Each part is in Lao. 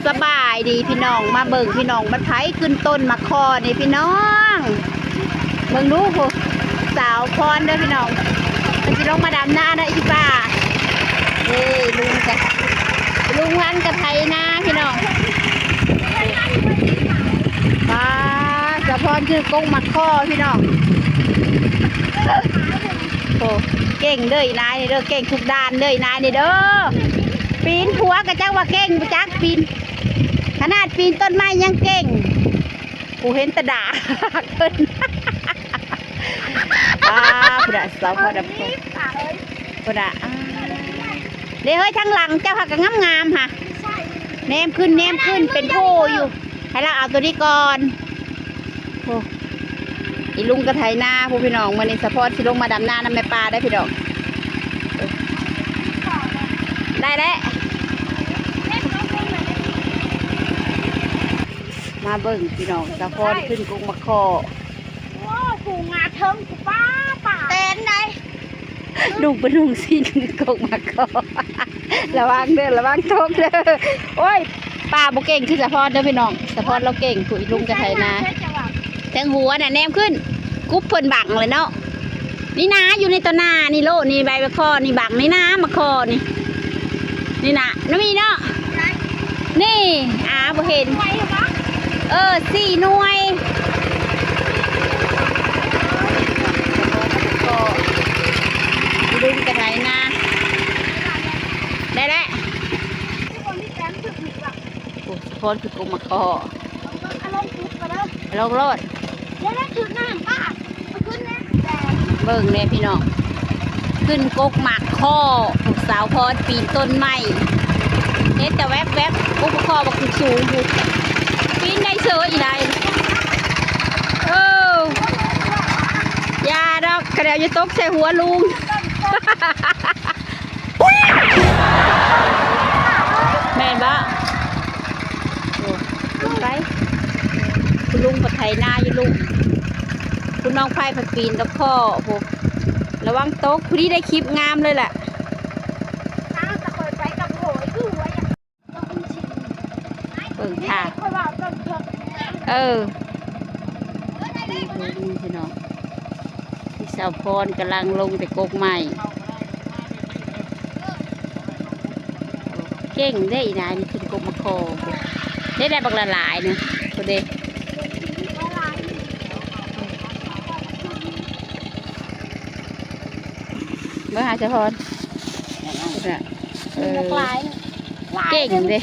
ສະບາຍດີພີ່ນ້ອງ ມາເບິ່ງພີ່ນ້ອງ ບັດໃຜຂຶ້ນຕົ້ນໝາກຄໍ່ນີ້ພີ່ນ້ອງ ເບິ່ງດູພຸ້ນ ສາວພອນເດີພີ່ນ້ອງ ເພິ່ນຊິລົງມາດຳນານະອີ່ປ້າ ເດ້ ລຸງກະ ລຸງລັນກະໄຖນາພີ່ນ້ອງ ປ້າ ສາວພອນຄືກົກໝາກຄໍ່ພີ່ນ້ອງ ໂອ້ ເກັ່ງເດີອີ່ນາຍນີ້ເດີ ເກັ່ງທຸກດ້ານເດີອີ່ນາຍນີ້ເດີ ປີນຜົວກະຈັກວ່າເກັ່ງ ບໍ່ຈັກປີນ ຂະໜາດປີນຕົ້ນໄມ້ຍັງເກັ່ງ ກູເຫັນແຕ່ດາກເພິ່ນ ປ້າ ພຸ້ນນະ ສາວພອນດຳ ພຸ້ນນະ ເດ້ເຮີ້ຍ ທາງຫຼັງເຈົ້າຫາກະງາມໆຫາ ແນມຂຶ້ນ ແນມຂຶ້ນ ເປັນໂພຢູ່ ໃຫ້ລາວເອົາໂຕນີ້ກ່ອນ ໂອ້ ອີລຸງກະໄຖນາພຸ້ນພີ່ນ້ອງ ມື້ນີ້ສາວພອນຊິລົງມາດຳນານຳແມ່ປ້າໄດ໋ພີ່ນ້ອງ ໄດ້ແລ້ວ ມາເບິ່ງພີ່ນ້ອງ ສາວພອນຂຶ້ນກົກໝາກຄໍ່ ໂອ້ ສູງໜ້າເທິງ ປ້າ ປ້າ ແຕນໃດ ນຸ່ງໄປນຸ່ງສິ້ນຂຶ້ນກົກໝາກຄໍ່ ລະວັງເດີ ລະວັງຕົກເດີ ໂອ້ຍ ປ້າບໍ່ເກັ່ງຄືສາວພອນເດີພີ່ນ້ອງ ສາວພອນລາວເກັ່ງ ຜູ້ອີລຸງກະໄຖນາ ແທງຫົວນະ ແນມຂຶ້ນ ກຸບເພິ່ນບັງເລີຍເນາະ ນີ້ນາ ຢູ່ໃນຕໍ່ໜ້ານີ້ໂລດ ນີ້ໃບໝາກຄໍ່ນີ້ບັງ ນີ້ນາ ໝາກຄໍ່ນີ້ ນີ້ນະ ນ້ອງມີເນາະ ນີ້ ອາ ບໍ່ເຫັນ ເອີ ສີ່ໜ່ວຍ ລຸງກະໄຖນາ ໄດ້ແລ້ວ ໂອ້ ສາວພອນຄືກົກໝາກຄໍ່ ລົງໂລດ ເບິ່ງແດ່ພີ່ນ້ອງ ຂຶ້ນກົກໝາກຄໍ່ ສາວພອນປີນຕົ້ນໄມ້ ເຫັນແຕ່ແວບໆ ກົກໝາກຄໍ່ບັກສູງໆ ພຸ້ນ ປີນໄດ້ເສີຍອີ່ໃດ ເອີ ຢ່າດອກ ຂະດຽວຢ່າຕົກໃສ່ຫົວລຸງ ແມ່ນບໍ່? ໂອ້ ລົງໄປ ຄຸນລຸງເພິ່ນໄຖນາຢູ່ລຸງ ຄຸນນ້ອງໄພເພິ່ນປີນຕະຄໍ່ພຸ້ນ ລະວັງຕົກ ຜູ້ນີ້ໄດ້ຄລິບງາມເລີຍແຫຼະ ເບິ່ງທ່າ ເອີ ນີ້ພີ່ນ້ອງ ພີ່ສາວພອນກຳລັງລົງແຕ່ກົກໄມ້ ເກັ່ງເດ້ອີນາຍນີ້ ຂຶ້ນກົກໝາກຄໍ່ ໄດ້ ໄດ້ບັກຫຼາຍໆ ນີ້ ພຸ້ນເດ້ ເບິ່ງຫາສາວພອນ ເອີ ເກັ່ງເດ້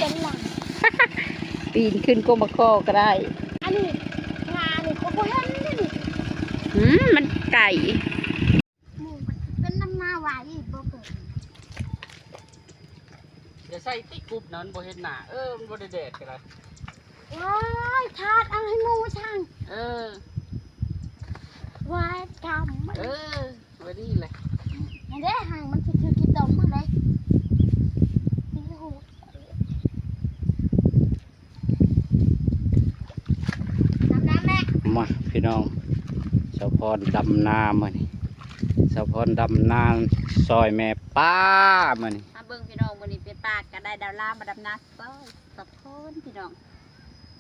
ປີນຂຶ້ນກົກໝາກຄໍ່ກະໄດ້ ອັນນີ້ ງານີ້ ຂ້ອຍບໍ່ເຫັນເດ້ນີ້ ອືມ ມັນໄກ ໝູ່ມັນເປັນນຳນາຫວາອີກບໍ່ເກີດ ຢ່າໃສ່ຕິ ກຸບນັ້ນບໍ່ເຫັນໜ້າ ເອີ ມັນບໍ່ໄດ້ແດດກະໄດ້ ໂອ້ຍ ທາດເອົາໃຫ້ໝູ່ຊ່າງ ເອີ ວາຍກຳ ເອີ ບໍ່ດີແຫຼະ ຫັ້ນເດ້ ຫາງມັນຄື ຄືຂີ້ຕົມຫັ້ນເດ້ ມາພີ່ນ້ອງ ສາວພອນດຳນາມື້ນີ້ ສາວພອນດຳນາຊ່ອຍແມ່ປ້າມື້ນີ້ ມາເບິ່ງພີ່ນ້ອງ ມື້ນີ້ເປັນປາກະໄດ້ດາລາມາດຳນາຊ່ອຍສາວພອນພີ່ນ້ອງ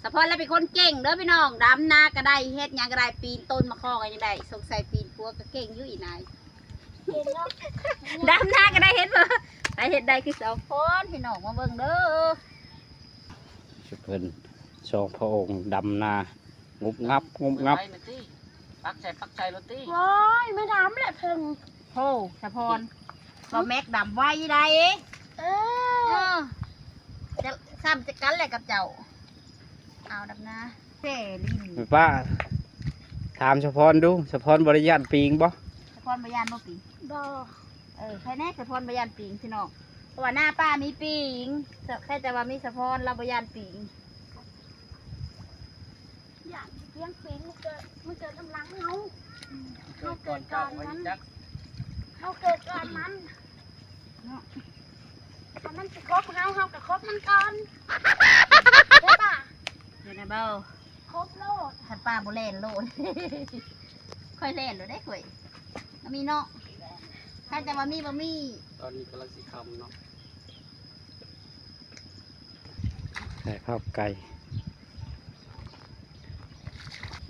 ສາວພອນລະເປັນຄົນເກັ່ງເດີພີ່ນ້ອງ ດຳນາກະໄດ້ ເຮັດຫຍັງກະໄດ້ ປີນຕົ້ນໝາກຄໍ່ກະຍັງໄດ້ ສົງໄສປີນຂົວກະເກັ່ງຢູ່ອີນາຍ ດຳນາກະໄດ້ ເຫັນບໍ່ ໃຜເຮັດໄດ້ຄືສາວພອນ ພີ່ນ້ອງມາເບິ່ງເດີ. ເພິ່ນສອງພະອົງດຳນາງຸບງັບງຸບງັບ ໄປແມ່ນຕິ ປັກໃສ່ປັກໃສ່ໂລດຕິ ໂອ້ຍ ມາດຳແຫຼະເພິ່ນ ໂອ້ ສາວພອນ ບໍ່ແມັກດຳໄວໃດ ເອີ ເອີ ຈະ ຊ້ຳຈະກັນແຫຼະກັບເຈົ້າ ເອົາດຳນາແຊ່ຫຼິ້ນ ປ້າ ຖາມສາວພອນດູ ສາວພອນບໍ່ໄດ້ຢ້ານປີງບໍ່? ສາວພອນບໍ່ຢ້ານບໍ່ປີງ? ບໍ່. ເອີ ໃຄແນ່ສາວພອນບໍ່ຢ້ານປີງພີ່ນ້ອງ ເພາະວ່າໜ້າປ້າມີປີງ ແຄ່ແຕ່ວ່າມີສາວພອນລາວບໍ່ຢ້ານປີງ ຢ້ານຊິພຽງປີງ ມັນເກີດ ມັນເກີດນຳຫຼັງເຮົາ ເຮົາເກີດກ່ອນມັນ ເຮົາເກີດກ່ອນມັນເນາະ ຖ້າມັນຊິຄົບເຮົາ ເຮົາກະຄົບມັນກ່ອນ ເດ້ປ້າ ເຫັນແລ້ວບໍ່? ຄົບໂລດ ຄັນປ້າບໍ່ແລ່ນໂລດ ຂ້ອຍແລ່ນໂລດເດ້ຂ້ອຍ ມັນມີເນາະ ໃຄແຕ່ວ່າມີບໍ່ມີ ຕອນນີ້ກຳລັງຊິຄ່ຳເນາະ ຖ່າຍພາບໄກ.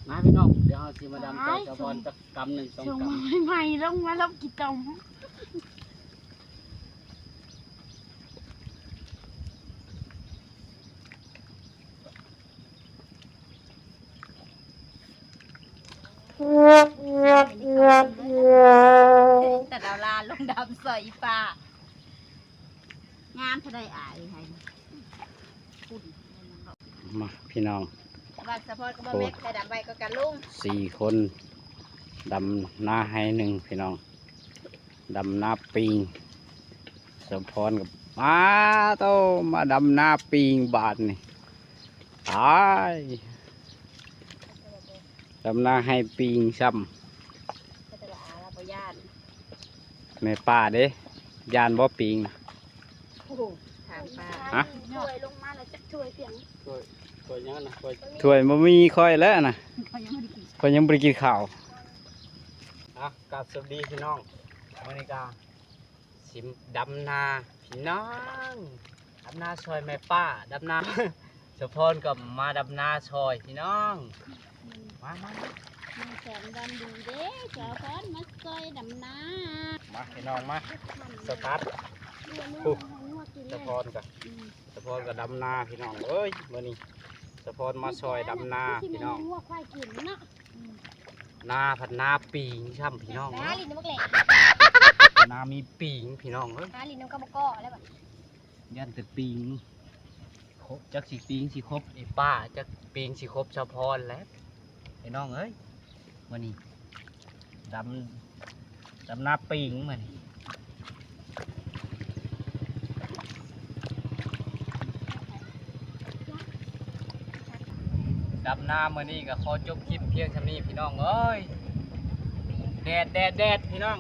ມາພີ່ນ້ອງ ດຽວເຮົາຊິມາດຳຊ່ອຍສາວພອນຈັກກຳໜຶ່ງສອງກຳ. ໃໝ່ໆ ລົງມາລົບຂີ້ຕົມ. ແຕ່ດາວລາລົງດຳຊ່ອຍອີ່ປ້າ ງາມເທົ່າໃດອ້າຍໃຫ້. ມາພີ່ນ້ອງ ວ່າສະພອນກັບບໍ່ແມັກໃຜດຳໄວກວ່າກັນລຸງ? ສີ່ຄົນ ດຳນາໄຮ່ໜຶ່ງພີ່ນ້ອງ ດຳນາປີງ. ສະພອນກັບ ມາໂຕ ມາດຳນາປີງບາດນີ້ ຕາຍ ດຳນາໄຮ່ປີງຊ້ຳ. ແຕ່ວ່າອາລະບໍ່ຢ້ານ ແມ່ປ້າເດ້ ຢ້ານບໍ່ປີງນະ? ໂອ້ໂຫ ຖາມປ້າ ຮະ? ຖ້ວຍລົງມາແລ້ວຈັກຖ້ວຍພຽງ ຖ້ວຍ ຖ້ວຍຫຍັງນະ? ຖ້ວຍ ຖ້ວຍບໍ່ມີຂ້ອຍແລ້ວນະ ຂ້ອຍຍັງບໍ່ໄດ້ກິນ ຂ້ອຍຍັງບໍ່ໄດ້ກິນເຂົ້າ. ອ່ະ ກາບສະຫວັດດີພີ່ນ້ອງ ມື້ນີ້ກະຊິດຳນາພີ່ນ້ອງ ດຳນາຊ່ອຍແມ່ປ້າ ດຳນາ ສະພອນກໍມາດຳນາຊ່ອຍພີ່ນ້ອງ. ມາ ມາ ມາ ມີແສງດຳດີເດ້ ສາວພອນມາຊ່ອຍດຳນາ. ມາພີ່ນ້ອງມາ ສະຕາດ ສະພອນກໍ ອືມ ສະພອນກໍດຳນາພີ່ນ້ອງເອີຍ ມື້ນີ້ສະພອນມາຊ່ອຍດຳນາພີ່ນ້ອງ. ງົວຄວາຍກິນເນາະ ອືມ ນາພັດນາປີງຊ້ຳພີ່ນ້ອງເອີຍ ນາມີປີງພີ່ນ້ອງເອີຍ ຫາຫຼິ້ນນຳກັບບໍ່ກໍແລ້ວບັດ ຢ້ານແຕ່ປີງ ໂຄ ຈັກຊິປີງຊິຄົບອີ່ປ້າ ຈັກປີງຊິຄົບສາວພອນແຫຼະພີ່ນ້ອງເອີຍ. ມື້ນີ້ດຳ ດຳນາປີງມື້ນີ້ ດຳນາມື້ນີ້ກໍຂໍຈົບຄລິບພຽງສ່ຳນີ້ພີ່ນ້ອງເອີຍ. ແດດ ແດດ ແດດ ພີ່ນ້ອງ.